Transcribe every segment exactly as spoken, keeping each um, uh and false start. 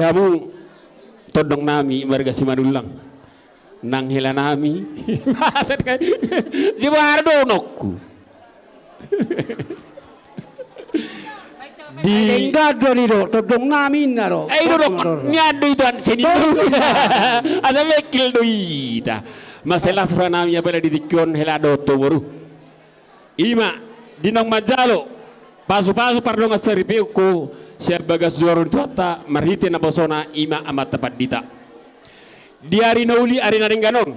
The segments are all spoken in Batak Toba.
Hamu tondong nami marga Simanullang, nang hela nami. Maksud kan? Jibar donokku. Di denggan do ni do, tondong nami inna do. Eh, i do, nian do i tuan seni. Asa mekil do ita. Maselas roha nami apala di tingki on hela do tu boru. Ima, di naung manjalo pasupasu pardongan saripeon sian bagas joro ni Tuhanta marhite naposona ima Amanta Pandita. Di ari na uli, ari na denggan on,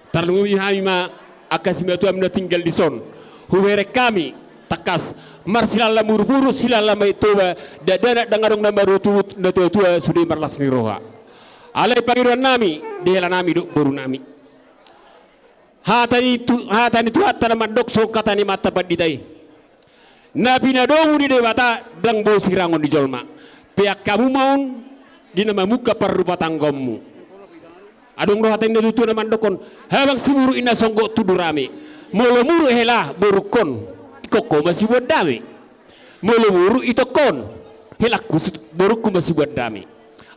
tarlumobi hami ma angka simatuam na tinggal dison, hubereng hami tangkas marsilala murupuru, silala Manitoba, dakdanak dang adong na marutuhut, na tuatua sude marlas ni roha. Alai pangidoan nami di hela nami dohot boru nami. Hata ni tu-, hata ni Tuhanta na mandok songon hata ni Amanta Pandita i. Na pinadomu ni Debata dang boi sirangon ni jolma. Pe angka hamu ma on di na mamungka parrumatanggaonmu. Adong do hata ni na tuatua na mandokkon, habang simuruk inna songgop tudu rame. Molo muruk hela borungkon, ingkon ho ma siboan dame. Molo muruk itongkon, helangku, borungku ma siboan dame.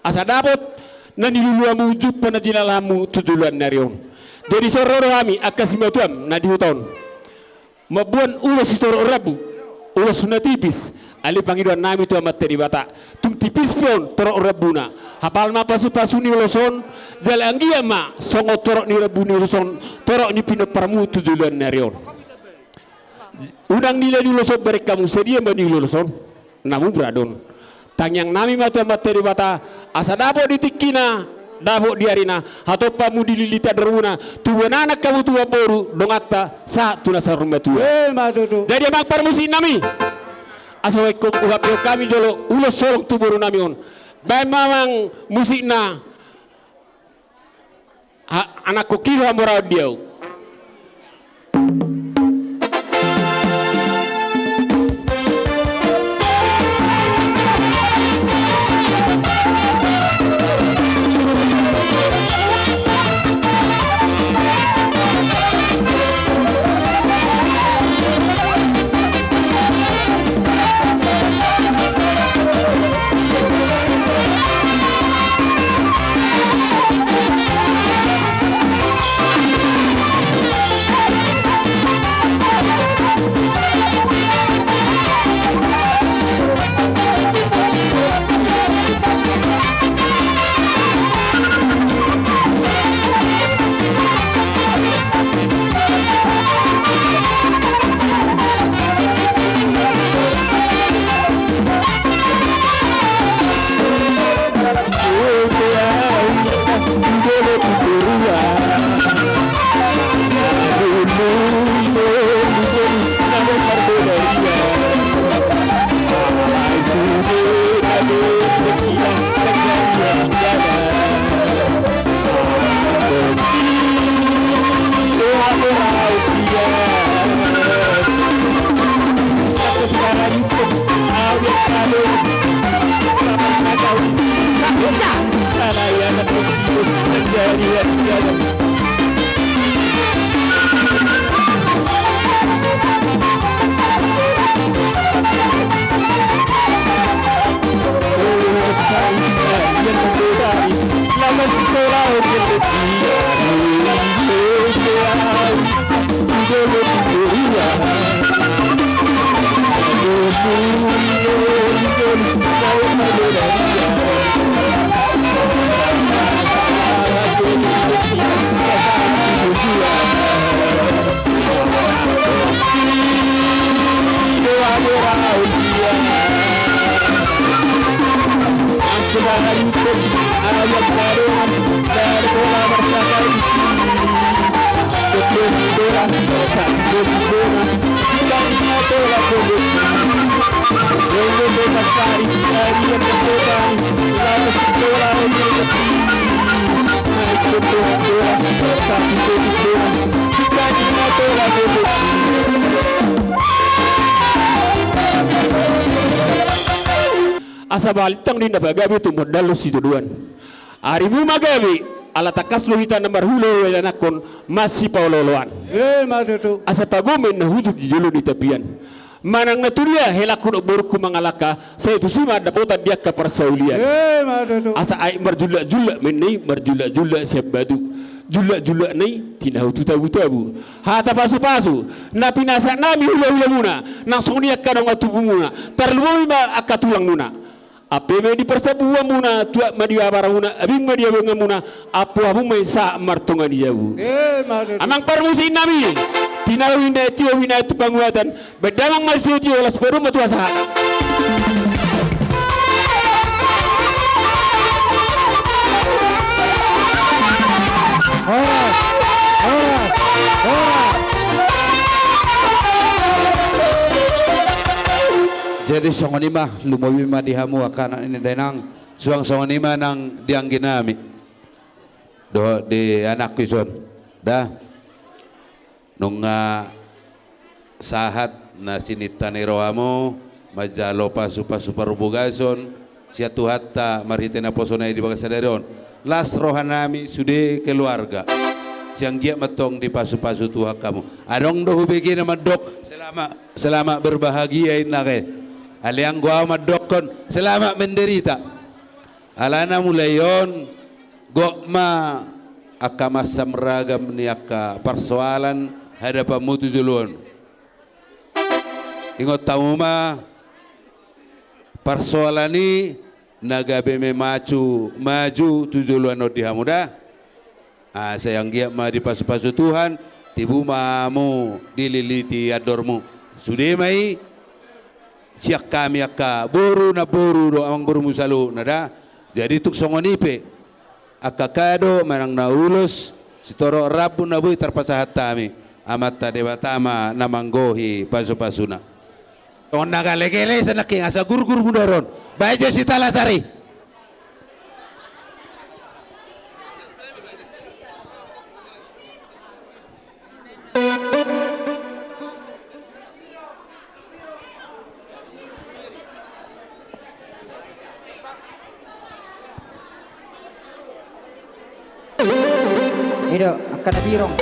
Asa dapot na niluluanmu jumpa na jilalahanmu tu joloan ni ari on. Jadi songon ro do hami angka simatuam na di huta on mamboan ulos sitorop rambu, ulos na tipis, alai pangidoan nami tu Amanta Debata, tung tipis pe on torop rambuna, hapal ma pasupasu ni ulos on, jala anggiat ma songon torop ni rambu ni ulos on torop ni pinomparmu tu joloan ni ari on. Unang nilai ni ulos on bereng hamu, sadia ma ni ulos on? Na mura do on. Tangiang nami ma tu Amanta Debata asa dapot di tingkina, dapot di arina, hatompamu di lilitan rorobuna, tubuan anak hamu tubuan boru, donganta sahat tu na saur matua. Ima tutu. Jadi amang parmusik nami, asa hubaen hami jolo ulos holong tu boru nami on. Baen ma amang musikna. Ha, anakkon, himo hamoraon di ahu. Asa balintang do inna pagabe tu mondal dohot sitadoan. Arimu ma gabe, ala tangkas do hita na marhulahula anakkon masipaolooloan. Ima tutu. Asa pagomi ma inna hujur di jolo ni tapian. Manang na tudia helangku dohot borungku mangalangka, sai tusi ma dapotan di angka parsaulian. Asa aek marjullak-jullak ma inna i, marjullak-jullak sian batu. Jullak-jullakna i tinahu tu tabu-tabu. Hata pasu-pasu na pinasahatnami hula-hulamuna, nang songon i angka dongan tubumuna, tarlumobi ma angka tulangmuna. Ampe ma i di parsambuanmuna, tuat ma di abaramuna, abing ma di abinganmuna, ampu hamu ma i sahat martonga ni jabu. Amang parmusiknami, tinahu inna i, tio inna i tu panguatan, baen damang ma i sitio-tio, las paduan ma tu hasahatan. Horas, horas, horas. Jadi songon i ma, lumobi ma di hamu angka anak ni dainang, suang songon i ma nang di angginami dohot di anakku i son. Da. Nunga sahat na sininta ni rohamu manjalo pasu-pasu parbogason sian Tuhanta marhite naposona i di bagasan sadari on. Las rohanami sude keluarga. Sai anggiat ma antong dipasu-pasu Tuhan hamu. Adong do hubege na mandok, selamat, selamat berbahagia inna ke. Alai anggo ahu mandokkon, selamat menderita. Alana mulai on, gok ma angka masam ragam ni angka parsoalan hadapanmu tu joloan on. Ingot hamu ma parsoalan i na gabe memacu maju tu joloan on di hamu da. Ah, sai anggiat ma dipasu-pasu Tuhan, tibu ma hamu dililiti andormu. Sude ma i sian hami angka boru, namboru dohot amangborumu saluhutna da. Jadi tung songon i pe angka kado manang na ulos sitorop rambu na boi tarpasahat hami, Amanta Debata ma na manggohi pasu-pasuna. Songon na gale-gale asa nangkin, asa gurgur mudar on. Baen jo sitalasari. I do angka na birong.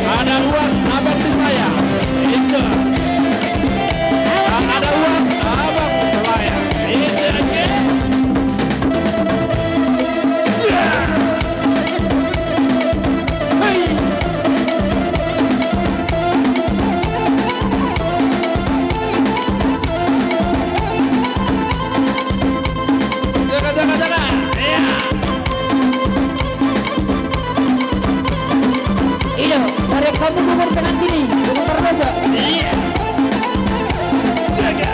Ada uang, abang di saya. Itu. Ada uang, abang saya. Itu aja. Jaga, jaga, jaga. Iya. Iya, dari kamu nomor penalti nih, nomor terbaca. Iya. Jaga.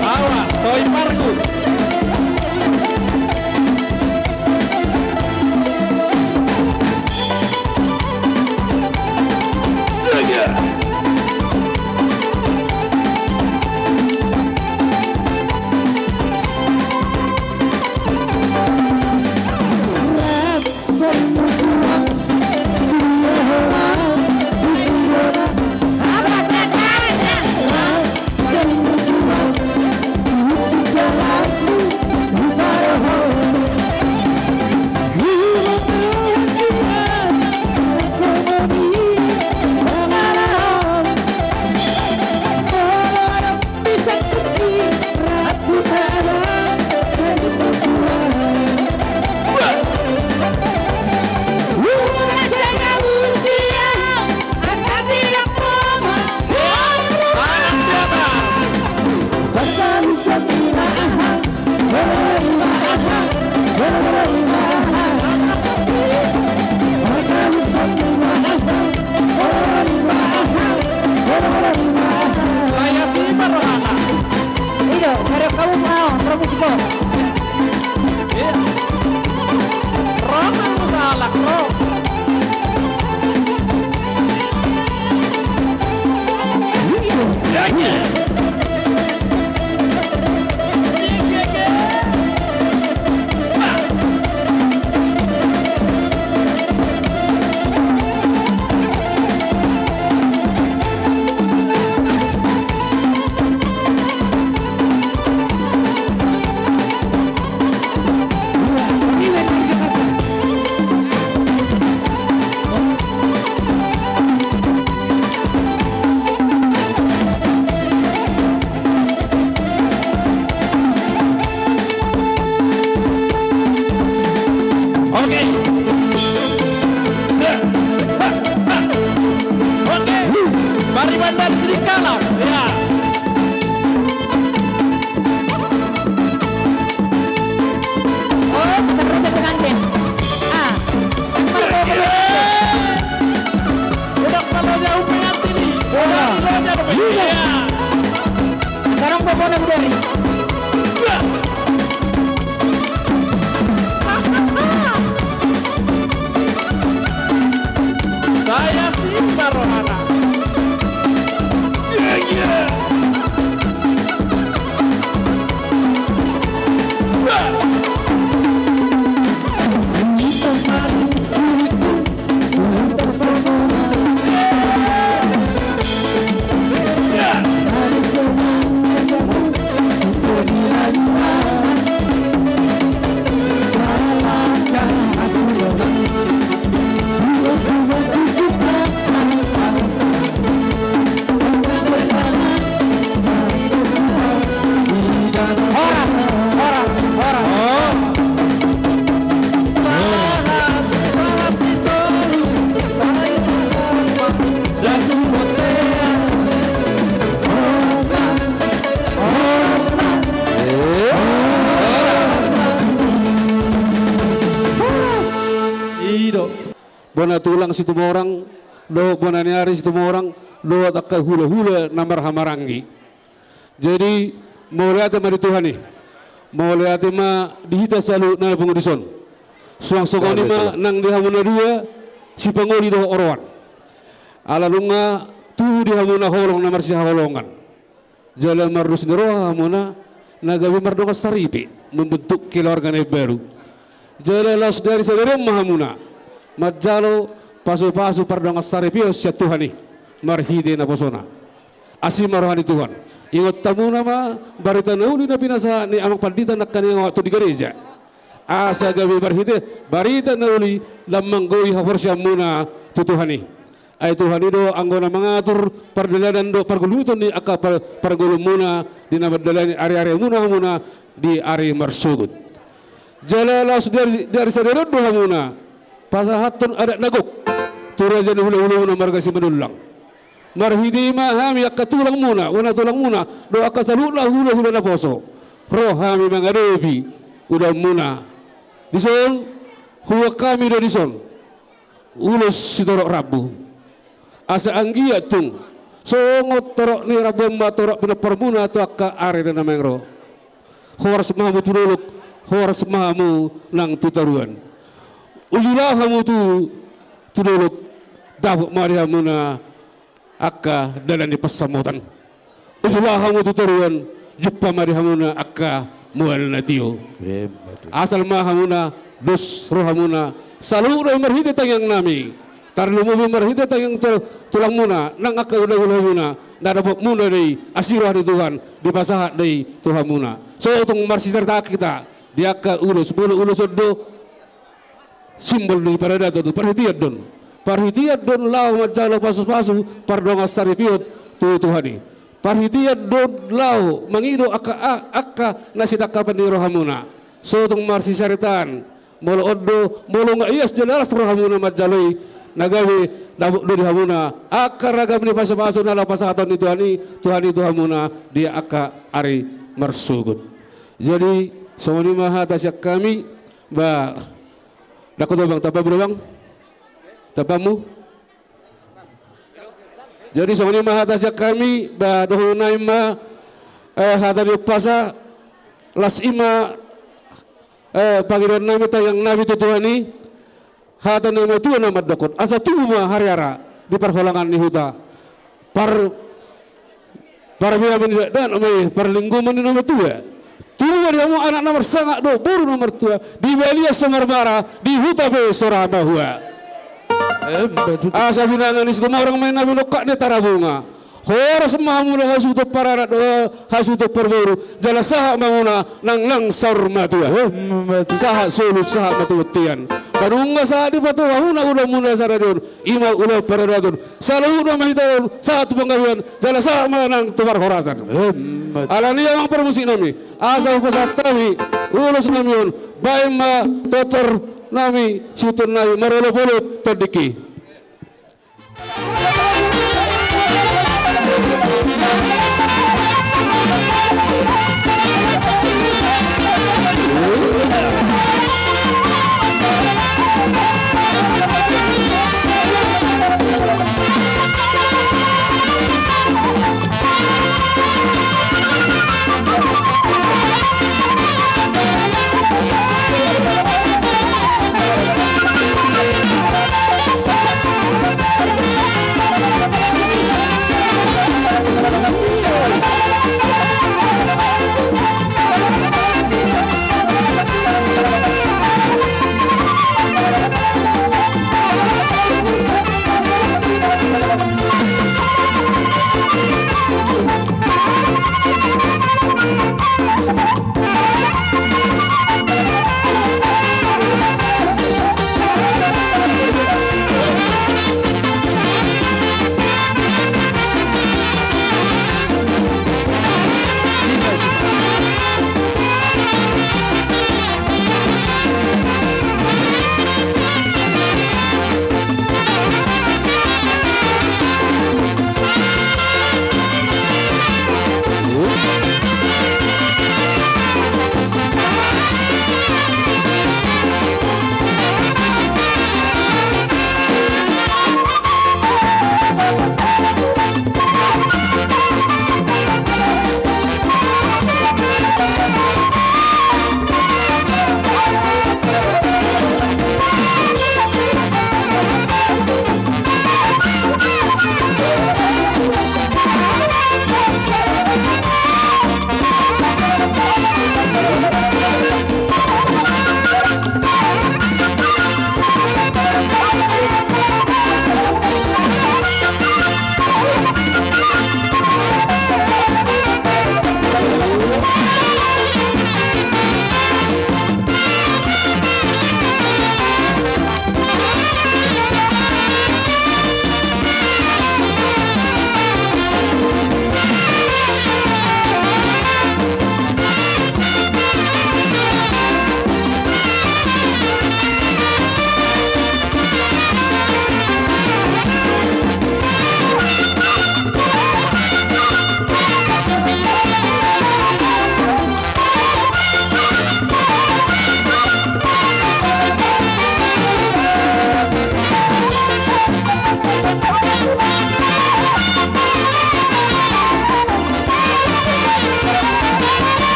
Awas, soi pargu. Saya si Marhana. Ido, karep kamu mau, promosi ko. Iya. Ro, kamu salah, Ro. Iya, iya. Oke. Oke. Mari bandar sedikala. Ya. Oh, seterusnya pengantin. Ah. Udah kalau jauh pengantin nih. Udah. Udah jauh pengantin. Iya. Sekarang pokoknya udah nih. Saya Simba rohana. Iya, iya. Horas, horas, horas. Oh. Sahat, sahat di solu, sahat, sahat, sahat. Ido. Bona tulang Situmorang, dohot bona ni ari Situmorang, dohot angka hulahula na marhahamaranggi. Jadi, mauliate ma di Tuhan i. Mauliate ma di hita saluhutna pungu dison. Suang songon i ma nang di hamu na dua, sipangoli dohot oroan. Ala nunga tubu di hamu na holong na marsihaholongan. Jala mardos ni roha hamuna na gabe mardongan saripe, membentuk keluarga na imbaru. Jala laos dari sadari on ma hamuna manjalo pasupasu pardongan saripeon sian Tuhan i marhite naposona. Asi ma roha ni Tuhan. Ingot hamuna ma barita na uli na pinasahat ni amang pandita nangkaningan waktu di gareja. Asa gabe marhite barita na uli lam manggoi haporseaonmuna tu Tuhan i. Ai Tuhan i do anggo na mangatur pardalanan dohot pargulmiton ni angka par-, parngoluonmuna di na mandalani ariarimuna hamuna di ari marsogot. Jala laos dari, dari sadari on do hamuna pasahathon adat na gok tu raja ni hulahulamuna marga Simanullang. Marhite i ma hami angka tulangmuna, bona tulangmuna dohot angka saluhutna hulahula naposo ro hami mangadopi ulaonmuna. Dison huboan hami do dison ulos sitorop rambu. Asa anggiat tung songon torop ni rambuan ma torop pinomparmuna tu angka ari na naeng ro. Horas ma hamu tu dolok, horas ma hamu nang tu toruan. Uju laho hamu tu, tu dolok, dapot ma di hamuna angka dalan ni pansamotan. Uju laho hamu tu toruan, jumpa ma di hamuna angka mual na tio. Emma tutu. Asal ma hamuna dos rohamuna, saluhutna i marhite tangiangnami, tarlumobi marhite tangiang tu-, tulangmuna nang angka hulahulahamuna, na dapotmuna do i asi roha ni Tuhan, dipasahat do i tu hamuna. So tung marsisaritaan hita di angka ulos, molo ulos on do simbol ni paradaton, parhitean do on. Parhitean do on laho manjalo pasupasu pardongan saripeon tu Tuhan i. Parhitean do on laho mangido angka, a-, angka na sinangkapan ni rohamuna. So tung marsisaritaan, molo on do, molo nga ias jala las rohamuna manjalo i, na gabe dapot do di hamuna angka ragam ni pasupasu na laho pasahaton ni Tuhan i, Tuhan i tu hamuna di angka ari marsogot. Jadi songon i ma hata sian hami, ba, dang hutobang, tambahmu do, Bang? Tambahmu? Jadi songon i ma hata sian hami, ba, dohononnami ma, eh, hata ni umpasa, las i ma, eh, pangidoannami, tangiangnami tu Tuhan i, hata ni natuatua na mandokkon, asa tubu ma hariara di parholangan ni huta. Par-, parbeaman ni dakdanak ma i, parlinggoman ni na matua. Tubu ma di hamu anak na marsangap dohot boru na martua, di balian so marmara, di huta pe so ra mahua. Emma tutu. Asa binanga ni Situmorang ma i na binongkak ni Tarabunga. Horas ma hamuna hasuhuton paranak dohot hasuhuton parboru, jala sahat ma hamuna nang, nang saur matua. Emma tutu. Sahat solu, sahat ma tu bontean. Ba nunga sahat dipatupa hamuna ulaonmuna sadari on, i ma ulaon paradaton. Saluhutna ma hita on sahat tu panggabean, jala sahat ma nang tu parhorasan. Emma tutu. Alani i amang parmusiknami, asa hupasahat hami ulosnami on, baen ma tortornami, situturnami marolopolop tondik i.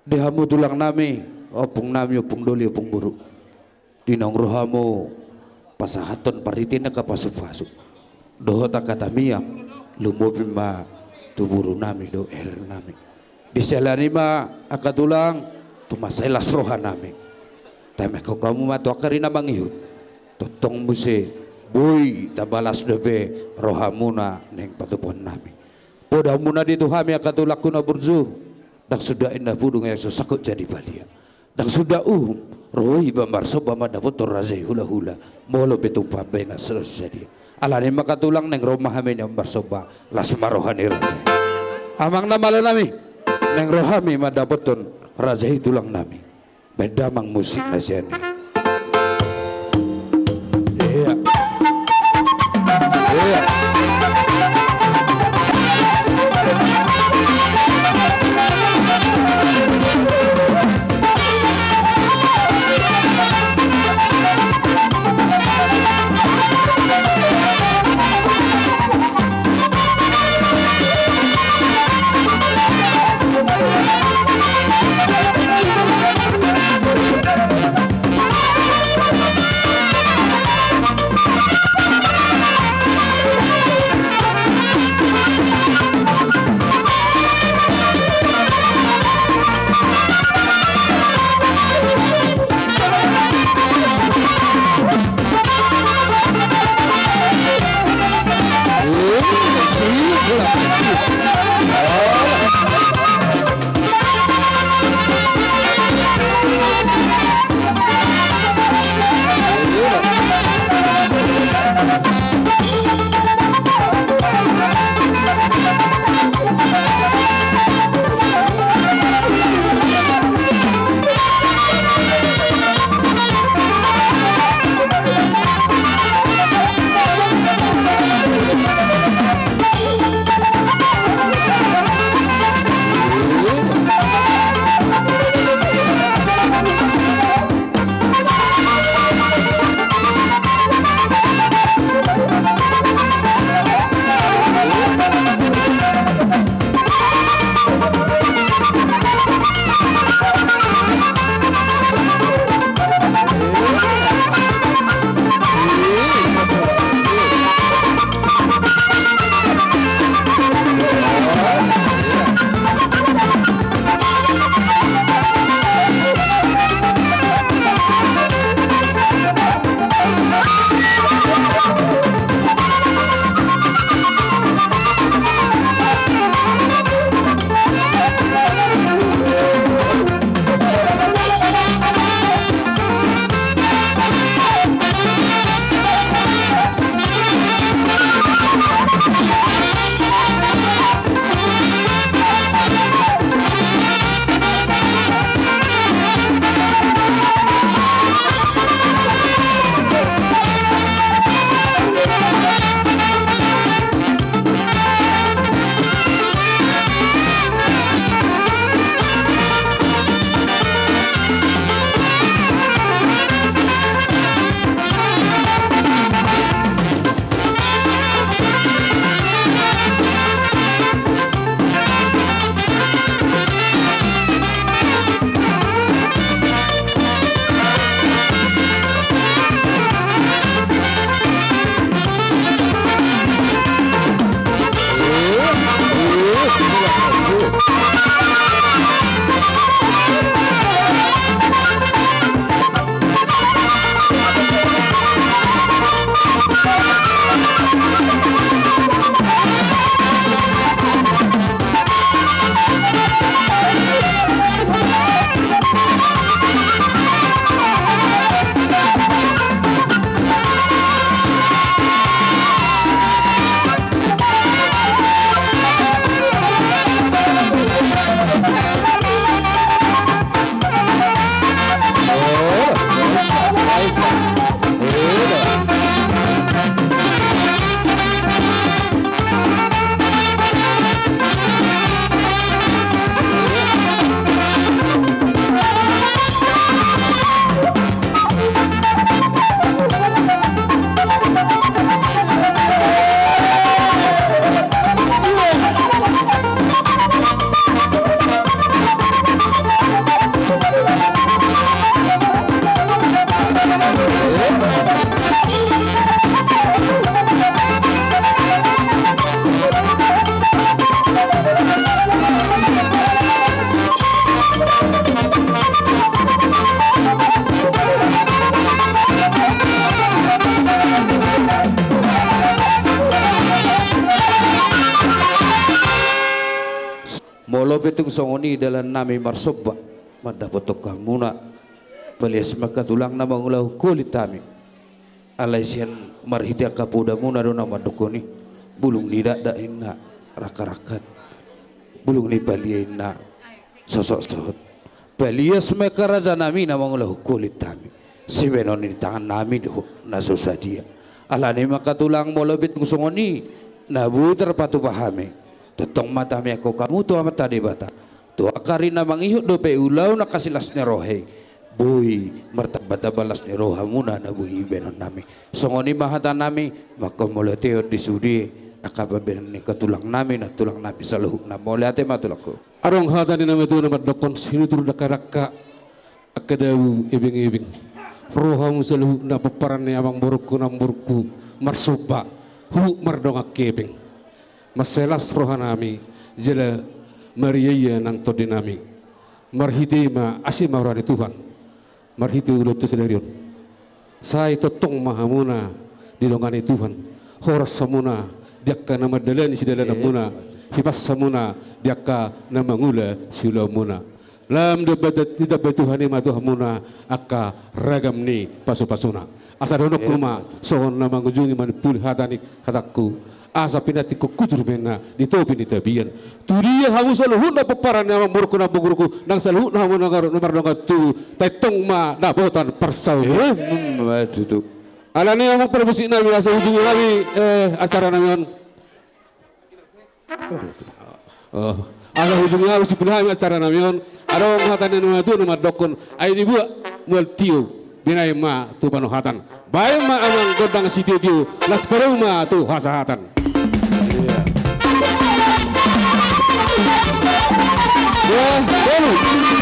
Di hamu tulang nami, ompung nami, ompung doli, ompung boru. Di naung ro hamu pasahathon parhitean angka pasupasu dohot angka tamiang, lumobi ma tu boru nami dohot hela nami. Disiala ni i ma angka tulang, tung mansai las roha nami. Tamiangkon hamu ma tu angka ari na mangihut. Tongtong muse boi tamba las dope rohamuna naeng patupaon nami. Poda hamuna di tu hami angka tulangku na burju. Ndang suda inna pudung, yang so sangkut jadi balia. Ndang suda uhum, ro iba marsomba mandapothon raja i hulahula. Molo pe tung pambahenan so sadia. Alani i ma angka tulang, naeng ro ma hami nian marsomba, las ma roha ni raja i. Amang na malo nami, naeng ro hami mandapothon raja i tulang nami. Baen damang musik na sian i. Iya. Iya. Molo pe tung songon i dalan nami marsomba mandapothon hamuna, palias ma angka tulang na mangulahon holit hami. Alai sian marhite angka podamuna do na mandokkon i, bulung ni dakdak inna rangkarangkat, bulung ni palia inna sosoksohot. Palias ma angka raja nami na mangulahon holit hami. Sibahenon ni tangan nami do na so sadia. Alani i ma angka tulang, molo pe tung songon i na boi tarpatupa hami, tongtong ma tamiangkon hamu tu Amanta Debata, tu angka ari na mangihut dope ulaon angka silas ni roha i, boi martambatamba las ni roha muna na boi ibahenon nami. Songon i ma hata nami, manghaholonghon di sude angka pambahenan ni angka tulang nami, nantulang nami saluhutna. Mauliate ma tulangku. Adong hata ni na matua na mandokkon: Sinutur dangkadangka, angka dabu ebengebeng, ro hamu saluhutna pomparan ni amangborungku namborungku marsomba, huhut mardongan hepeng. Mansai las roha nami jala mariaia nang tondi nami. Marhite i ma asi ma roha ni Tuhan, marhite ulaonta sadari on. Sai tongtong ma hamuna didongani Tuhan. Horas hamuna di angka na mandalani sidalananmuna. Hipas hamuna di angka na mangula siulaonmuna. Lam ditambai Tuhan i ma tu hamuna angka ragam ni pasupasuna. Asa dohononku ma songon na mangujungi manimpuli hata ni hatangku: Asa pinantikhon hujur ma inna di topi ni tapian. Tudia hamu saluhutna pomparan ni amangborungku namborungku, nang saluhutna hamu na mardongan tubu, tongtong ma dapotan parsaulian. Alani i, amang parmusik nami, asa ujungi hami acara nami on. Asa ujungi hami, simpul hami acara nami on. Adong hata ni na matua na mandokkon: Ai dibuat mual tio, binahen ma tu panuhatan. Bahen ma amang gondang sitiotio, las parumaen tu hasahatan.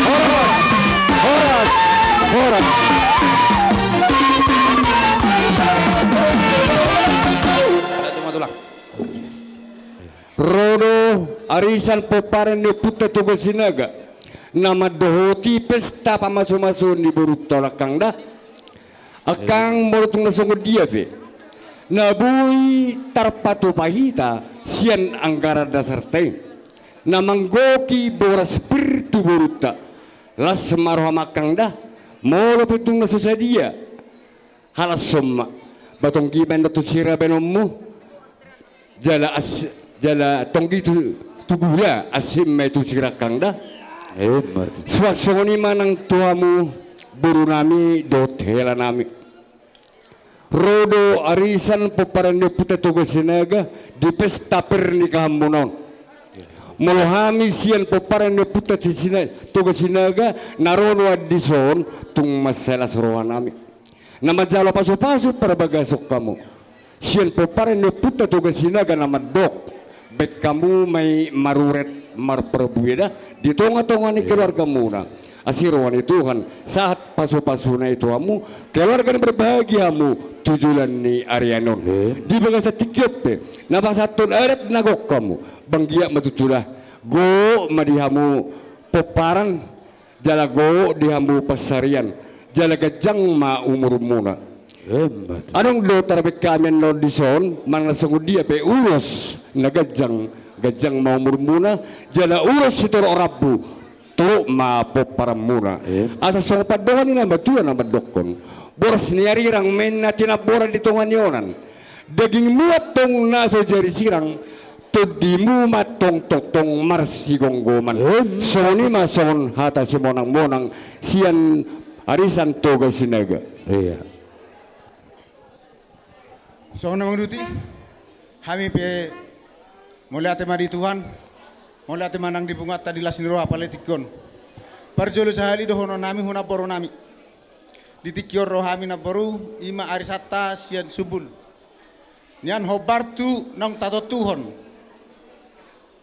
Horas, horas, horas. Ro do arisan pomparan ni ompunta Toga Sinaga na mandohoti pesta pamasumasuon ni borunta on, angkang da. Angkang, molo tung na songon dia pe na boi tarpatupa hita sian anggaran dasarta i, na manggohi boras pir tu borunta, las ma roham, angkang da. Molo pe tung na so sadia, halashon ma. Ba tonggi ma inna tu sira baenonmu, jala as-, jala tonggi tu, tu gula, asi ma i tu sira, angkang da. Suang songon i ma nang tu hamu boru nami dohot hela nami. Ro do arisan pomparan ni ompunta Toga Sinaga di pesta pernikahanmuna on. Molo hami sian pomparan ni ompunta Sina-, Toga Sinaga na ro nuaeng dison, tung mansai las roha nami. Na manjalo pasupasu parbagason hamu. Sian pomparan ni ompunta Toga Sinaga na mandok: Baen hamu ma i marurat marparbue da di tongatonga ni keluargamuna. Asi roha ni Tuhan, sahat pasupasuna i tu hamu, keluarga na berbahagia hamu tu joloan ni ari on. Di bagasan tingki on pe na pasahathon adat na gok hamu, banggiat ma tutu da. Gok ma di hamu pomparan, jala gok di hamu pansarian, jala ganjang ma umurmuna. Adong do tarbaen hami annon dison, manang na songon dia pe ulos na ganjang, ganjang ma umurmuna, jala ulos sitorop rambu, torop ma pomparanmuna. Asa songon pandohan ni na matua na mandokkon: Boras ni arirang ma inna tinamboran di tonga ni onan. Dagingmu antong na so jadi sirang, tondimu ma antong tongtong marsigomgoman. Songon i ma songon hata simonangmonang sian arisan Toga Sinaga. Songon na manguduti, hami pe mauliate ma di Tuhan, mauliate ma nang di punguanta di las ni roha apala di tingki on. Parjolo sahali dohonon nami tu namboru nami. Di tingki on ro hami namboru, i ma arisanta sian sumbul. Nian hombar tu naung tatontuhon.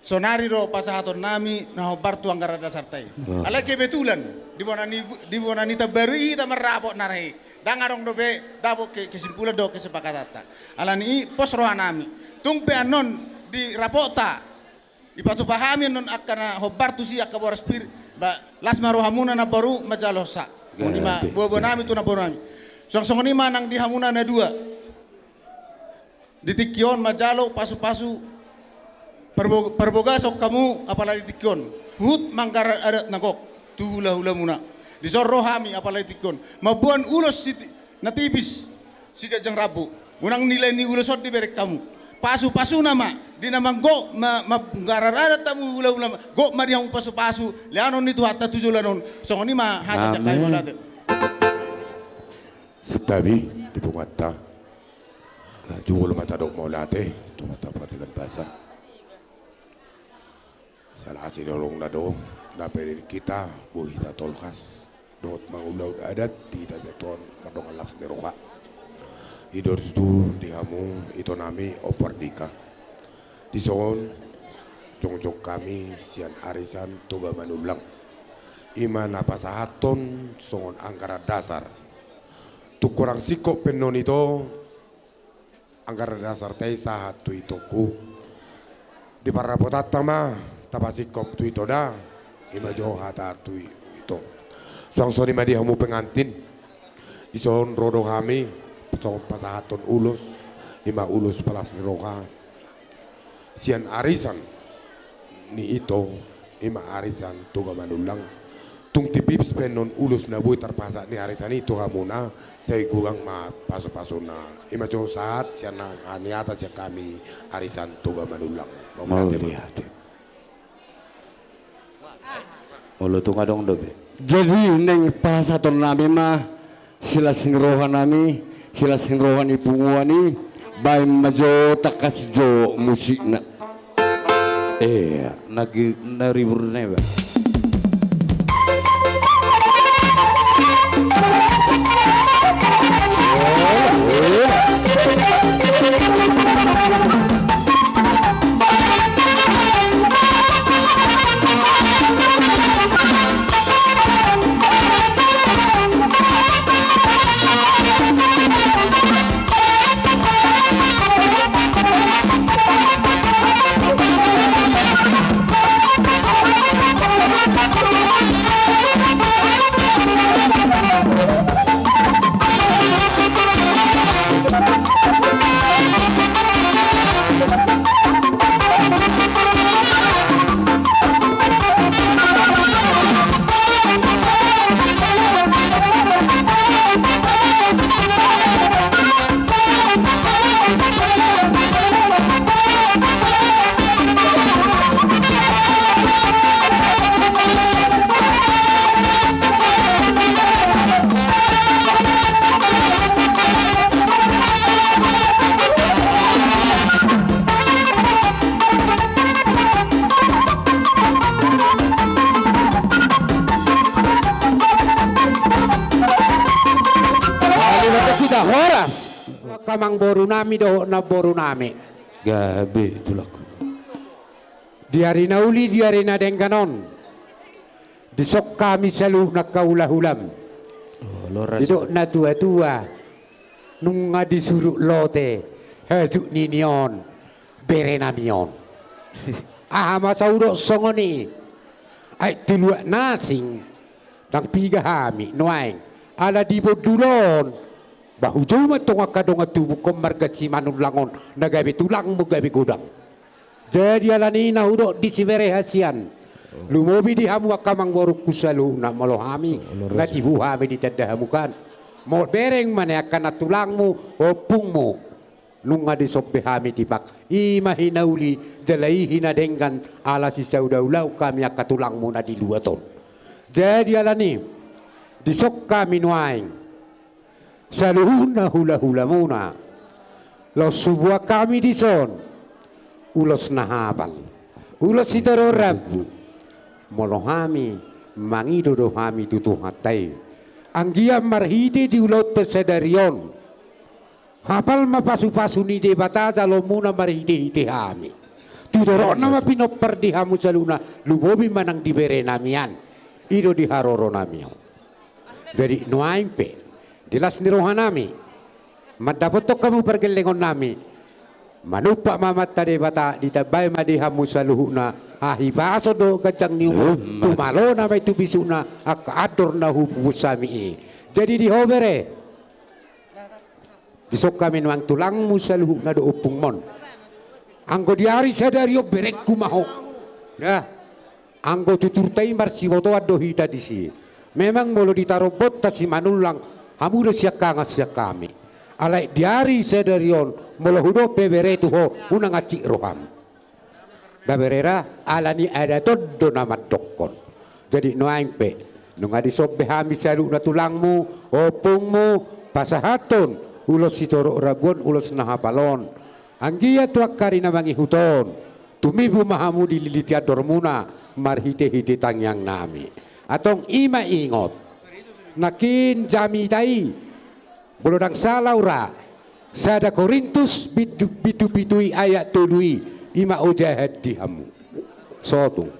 Sonari do pasahaton nami na hombar tu anggaran dasarta i. Alai kebetulan di bona ni, di bona ni tambaru i hita marrapot nuaeng i. Ndang adong dope dapot ke-, kesimpulan dohot kesepakatanta. Alani i pos roha nami. Tung pe annon di rapotta, dipatupa hami annon angka na hombar tusi, angka boras pir, ba las ma rohamuna namboru manjalo sa. Songon i ma buabua nami tu namboru nami. Suang songon i ma nang di hamuna na dua. Di tingki on manjalo pasupasu parbo-, parbagason hamu apala di tingki on. Huhut manggarar adat na gok tu hulahulamuna. Dison ro hami apala tingki on mamboan ulos si, na tipis, siganjang rambu. Unang nilai ni ulos on dibereng hamu. Pasupasuna ma di na manggok ma, manggarar adat hamu hulahulamuna. Gok ma di hamu pasupasu, lehonon ni Tuhanta tu joloan on. Songon i ma hata sian hami, mauliate. Santabi di punguanta. Jumolo ma tadok mauliate tu Amanta Pardenggan Basa. Siala asi ni holongna do na pe di hita boi hita tolhas dohot mangulahon adat di hita pe on mardongan las ni roha. I do tutu di hamu itonami Ompar Dika. Dison jongjong hami sian Arisan Toga Manullang. I ma na pasahathon songon anggaran dasar. Tung hurang singkop pe annon ito, anggaran dasarta i sahat tu itongku. Di parrapotanta ma tapasingkop tu ito da, i ma jo hata tu i-, ito. Suang songon i ma di hamu pengantin. Dison ro do hami songon pasahathon ulos, i ma ulos palas ni roha sian arisan ni ito, i ma Arisan Toga Manullang. Tung tipis pe annon ulos na boi tarpasahat ni arisan i tu hamuna, sai godang ma pasupasuna. I ma jo sahat sian hata sian hami Arisan Toga Manullang. Mauliate. Molo tung adong dope. Jadi naeng pasahatonnami ma silas ni rohanami, silas ni roha ni punguan i, baen ma jo, tangkas jo musikna. Ea, na gi-, na ribur neba. Horas. Angka amangborunami dohot namborunami. Gabe, tulangku. Di ari na uli, di ari na denggan on, dison hami saluhutna angka hulahulam. Didok natuatua, nunga disurut lote hajuk nini on berenami on. Aha ma sai hudok songon i? Ai tu luat na asing ndang piga hami nuaeng, ala di bondul on, ba hujou ma antong angka dongan tubungkon marga Simanullang on na gabe tulangmu gabe godang. Jadi alani i na hudok di sibere hasian, lumobi di hamu angka amangborungku saluhutna, molo hami, nga tibu hami ditanda hamu kan. Molo bereng ma ne angka na tulangmu, ompungmu. Nunga dison be hami tipak, i ma hinauli jala i hinadenggan, ala sisaudaulaon hami angka tulangmu na di luat on. Jadi alani i, dison hami nuaeng saluhutna hulahulamuna, laos huboan hami dison ulos na hapal, ulos sitorop rambu. Molo hami mangido do hami tu Tuhanta i, anggiat marhite di ulaonta sadari on, hapal ma pasupasu ni Debata jaloonmuna marhitehite hami. Tu dorokna ma pinompar di hamu saluhutna, lumobi ma nang di berenami an. I do di haroronami on. Jadi nuaeng pe, di las ni rohanami, mandapothon hamu pargellengonnami, manumpak ma Amanta Debata, ditambai ma di hamu saluhutna hahipason dohot ganjang ni umur, tumalona ma i tu bisukna angka andor na hupupus hami i. Jadi di ho bere, dison hami nuaeng tulangmu saluhutna dohot ompungmon. Anggo di ari sadari on berengku ma ho. Ya. Anggo tuturta i marsibotoan do hita disi. Memang molo di tarombonta Simanullang, hamu do siangkangan sian hami. Alai di ari sadari on, molo hudok pe bere tu ho, unang hansit roham. Ba bere ra, ala ni adat on do na mandokkon. Jadi nuaeng pe, nunga dison be hami saluhutna tulangmu, ompungmu, pasahathon ulos sitorop rambu on, ulos na hapal on. Anggiat tu angka ari na mangihut on, tumibu ma hamu di lilitan dormuna, marhitehite tangiangnami. Antong i ma ingot. Nangkin jamita i, molo ndang sala hurang, sada Korintus bindu, bindu pitu i ayat tolu i, i ma ojahan di hamu. Sotung.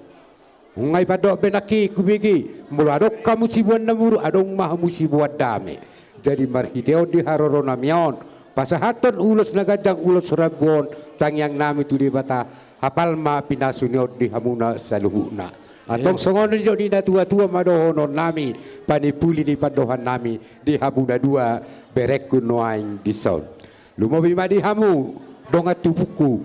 Nunga ipandok be nangkin hubege, molo adong hamu siboan na muruk, adong ma hamu siboan dame. Jadi marhite on di haroronami on, pasahathon ulos na ganjang, ulos rambu on, tangiangnami tu Debata, hapal ma pinasu ni on di hamuna saluhutna. Antong songon na nidok ni natuatua ma dohononnami, panimpuli ni pandohannami di hamu na dua berengku nuaeng dison. Lumobi ma di hamu dongan tubungku.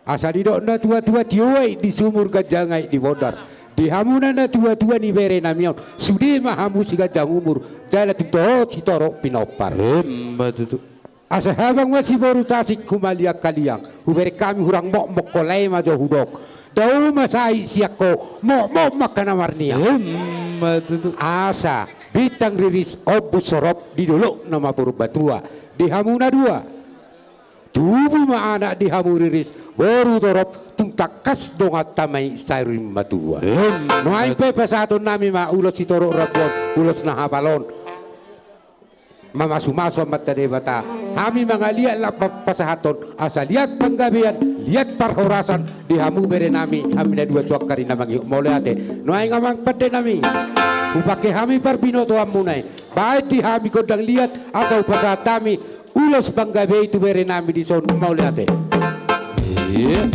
Asa didok natuatua, tio aek di sumur, ganjang aek di bondar. Di hamuna natuatua ni berenami on, sude ma hamu siganjang umur, jala tung toho sitorop pinompar. Emma tutu. Asa habang ma siboru tasik humaliangkaliang, hubereng hami hurang mokmok, ho lae ma jo hudok. Dao ma sahit sian ho, mokmok ma angka na marniang. Emma tutu. Asa bintang riris, ombun sorop, di dolok nama Purbatua. Di hamu na dua, tubu ma anak di hamu riris, boru torop, tung tangkas donganta ma i saur matua. Emma. Nuaeng pe pasahatonnami ma ulos sitorop rambu on, ulos na hapal on. Mamasumasu Amanta Debata, hami mangaliat laho pasahathon asa liat panggabean, liat parhorasan di hamu berenami, hami na dua tu angka ari na mangihut. Mauliate. Nuaeng amang pandenami, hupangke hami parbinotoanmuna i, baen di hami gondang liat asa hupasahat hami ulos panggabe i tu berenami dison. Mauliate. Iya.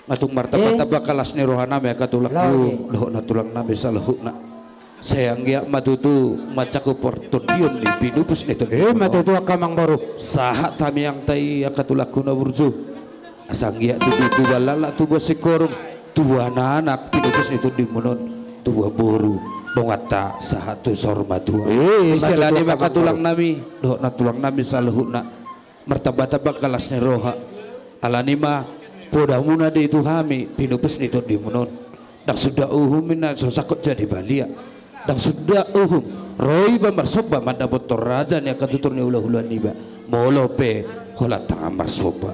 Nga tung martamba-tamba las ni rohanami angka tulangku dohot nantulang nami saluhutna. Sai anggiat ma tutu manjangkon partondion ni pinupus ni tondi. Ima tutu angka amangboru. Sahat tamiang ta i angka tulangku na burju. Asa anggiat tutu tubuan laklak, tubuan singkoru, tubuan anak pinupus ni tondimu on, tubuan boru donganta sahat tu saur matua. Ima tutu angka amangboru. Ise alani ma angka tulang nami dohot nantulang nami saluhutna. Martamba-tamba las ni roha. Alani ma podamuna do i tu hami pinupus ni tondimu on. Ndang suda uhum ninna so sangkot jadi balian. Ndang suda uhum ro iba marsomba mandapothon raja ni angka tutur ni hula-hula niba. Molo pe holan tangan marsomba.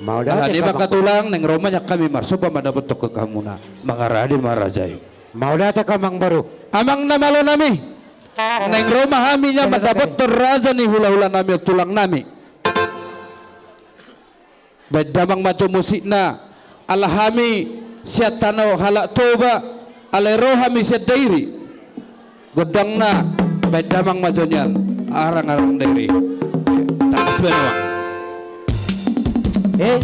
Alani ma angka tulang, naeng ro ma nian hami marsomba mandapothon hamu na. Mangarade ma raja i. Mauliate angka amangboru. Amang na malo nami. Naeng ro ma hami nian mandapothon raja ni hula-hula nami, tulang nami. Baen damang ma jo musikna. Ala hami sian tano halak Toba, alai ro hami sian Dairi. Gondangna, baen damang ma jo nian arang-arang Dairi. Tangkas baen damang. Eh.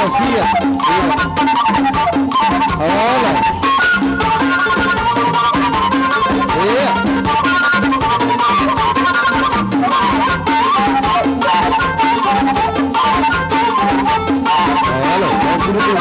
Sia. Sia. Olo. Sia. Olo. Sia.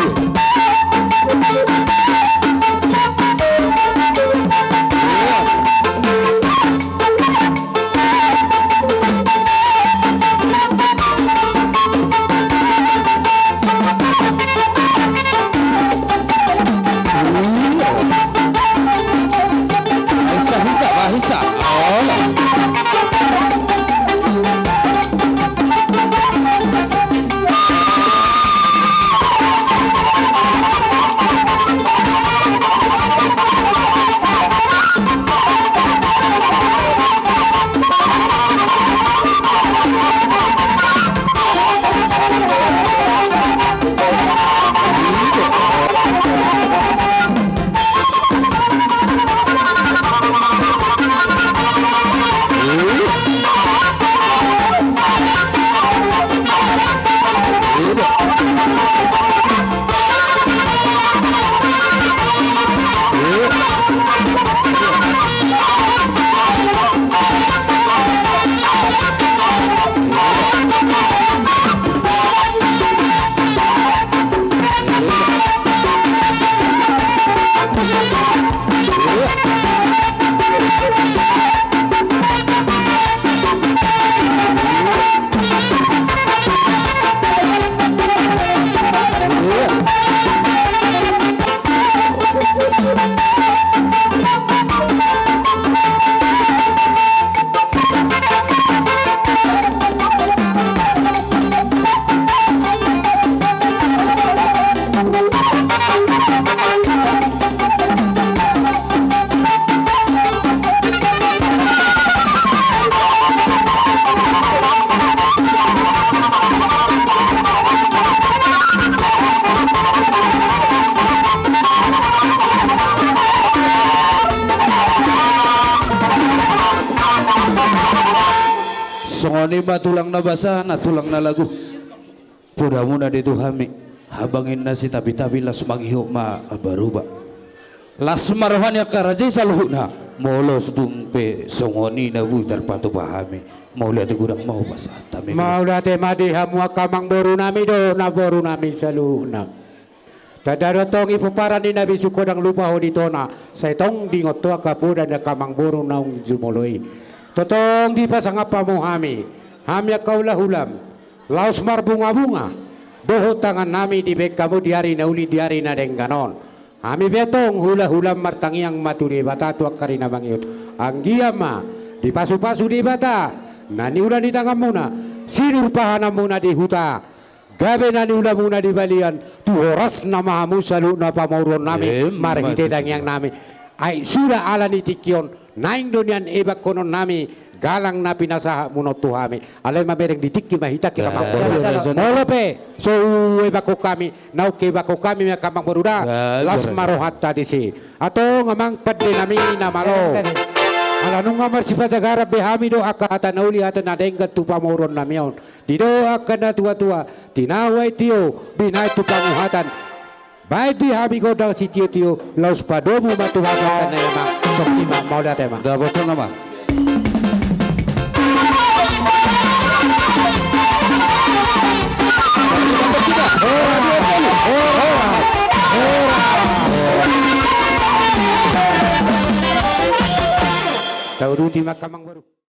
Songon i ma tulang na basa, na tulang na lagu. Podamuna do i tu hami, habang inna sitapi-tapi, las mangihut ma baruba. Las ma roha ni angka raja i saluhutna, molo dung pe songon i na boi tarpatupa hami. Mauliate godang ma hupasahat hami. Mauliate ma di hamu angka amangboru nami dohot namboru nami saluhutna. Tanda do tong i pomparan ni na bisuk, godang lupa ho di tona, sai tong diingot ho angka poda ni angka amangboru naung jumolo i. Tongtong dipasangap hamu hami, hami angka hula-hulam, laos marbunga-bunga dohot tangan nami dibahen hamu di ari na uli, di ari na denggan on. Hami pe antong hula-hulam martangiang ma tu Debata, tu angka ari na mangihut. Anggiat ma dipasu-pasu Debata na niula ni tanganmuna, sinur pahananmuna di huta, gabe na niulamuna di balian, tu horas na ma hamu saluhutna pamoruon nami. Emma tutu. Marhite tangiang nami. Ai suda ala ni tingki on, naeng do nian ebanghonon nami galang na pinasahatmuna on tu hami. Alai mamereng di tingki ma hita, angka amangboru. Gabe. Molo pe so huebanghon hami, naung huebanghon hami ma, angka amangboru da. Gabe. Las ma rohanta disi. Antong amang pande nami na malo. Gabe. Ala nunga marsipajagaran be hami dohot angka hata na uli, hata na denggan tu pamoruon nami on. Didok angka na tua-tua, tinahu aek tio, binahen tu panguhatan. Bahen di hami gondang sitio-tio, laos padomu ma tu hami angka na i, amang. Songon i ma, mauliate ma. Dapotan, amang. Tauduti ma, angka amangboru.